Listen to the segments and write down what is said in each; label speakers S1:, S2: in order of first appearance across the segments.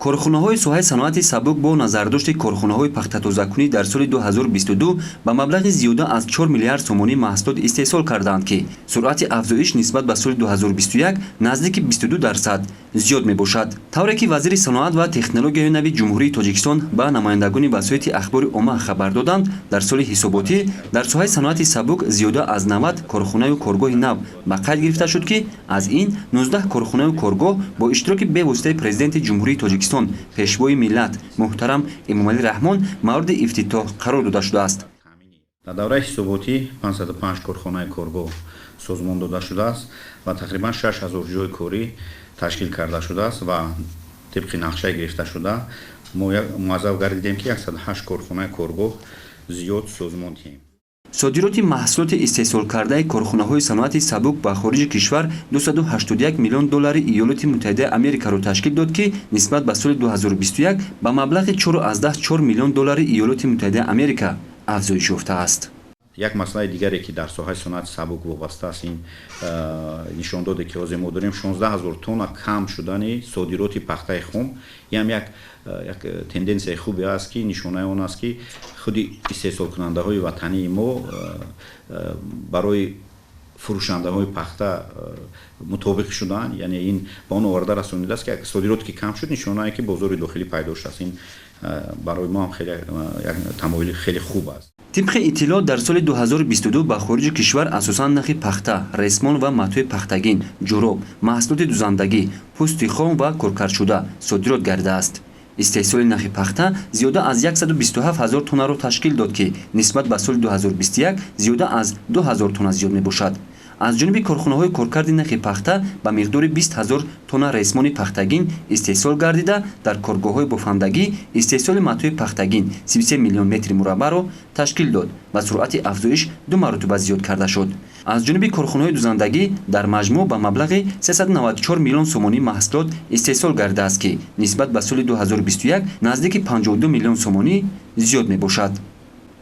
S1: Корхонаҳои соҳаи саноати сабук бо назардошти корхонаҳои пахтатозакунӣ дар соли 2022 ба маблағи зиёда аз 4 миллиард сомонӣ маҳсулот истеҳсол кардаанд, ки суръати афзоиш нисбат ба соли 2021 наздики 22% зиёд мебошад. Тавре ки вазири саноат ва технологияҳои нави Ҷумҳурии Тоҷикистон ба намояндагони васоити ахбори омма хабар доданд, дар соли ҳисоботӣ дар соҳаи саноати сабук зиёда аз 90 корхонаю коргоҳи нав ба қайд гирифта шуд, ки аз ин 19 корхонаю коргоҳ бо иштироки бевоситаи Президенти Ҷумҳурии Тоҷикистон, Пешвои миллат, муҳтарам Эмомалӣ Раҳмон мавриди ифтитоҳ қарор дода шудааст.
S2: Дар давраи ҳисоботӣ 505 корхонаи коргоҳ созмон дода шудааст ва тақрибан 6000 ҷойи корӣ ташкил карда шудааст ва тибқи нақшаи гирифташуда мо муаззаф гардидем, ки 108 корхонаи коргоҳ зиёд созмон диҳем.
S1: Содироти маҳсулоти истеҳсолкардаи корхонаҳои саноати сабук ба хориҷи кишвар 281 миллион доллари Иёлоти Муттаҳидаи Америкаро ташкил дод, ки нисбат ба соли 2021 ба маблағи 4,4 миллион доллари Иёлоти Муттаҳидаи Америка афзоиш ёфтааст.
S2: Як масъалаи дигаре, ки дар соҳаи саноати сабук вобаста аст, ин нишондоде, ки ҳозир мо дорем, 16 ҳазор тонна кам шудани содироти пахтаи хом, ин ҳам як тенденсияи хубе аст, ки нишонаи он аст, ки худи истеҳсолкунандаҳои ватании мо барои фурӯшандаҳои пахта мутобиқ шуданд. Яъне ин ба он оварда расонидааст, ки содироте ки кам шуд, нишонае, ки бозори дохилӣ пайдо шудааст. Ин барои мо ҳам хеле як тамоюли хеле хуб аст.
S1: Тибқи иттилоот, дар соли 2022 ба хориҷи кишвар асосан нахи пахта, ресмон ва матои пахтагин, ҷуроб, маҳсулоти дузандагӣ, пӯсти хом ва коркардшуда содирот гардидааст. Истеҳсоли нахи пахта зиёда аз 127 ҳазор тоннаро ташкил дод, ки нисбат ба соли 2021 зиёда аз 2 ҳазор тонна зиёд мебошад. Аз ҷониби корхонаҳои коркарди нахи пахта ба миқдори 20 ҳазор тонна ресмони пахтагин истеҳсол гардида, дар коргоҳҳои бофандагӣ истеҳсоли матои пахтагин 33 миллион метри мураббаъро ташкил дод ва суръати афзоиш ду маротиба зиёд карда шуд. Аз ҷониби корхонаҳои дузандагӣ дар маҷмӯъ ба маблағи 394 миллион сомонӣ маҳсулот истеҳсол гардидааст, ки нисбат ба соли 2021 наздики 52 миллион сомонӣ зиёд мебошад.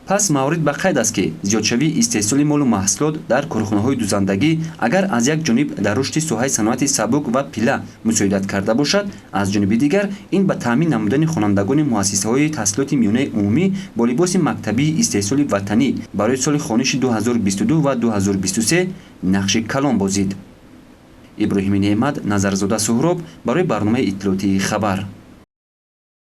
S1: Пас маврид ба қайд аст, ки зиёдшавии истеҳсоли молу маҳсулот дар корхонаҳои дузандагӣ агар аз як ҷониб дар рушди соҳаи саноати сабук ва пила мусоидат карда бошад, аз ҷониби дигар ин ба таъмин намудани хонандагони муассисаҳои таҳсилоти миёнаи умумӣ бо либоси мактабии истеҳсоли ватанӣ барои соли хониши 2022 ва 2023 нақши калон бозид. Иброҳими Неъмат, Назарзода Суҳроб, барои барномаи иттилоотии «Хабар».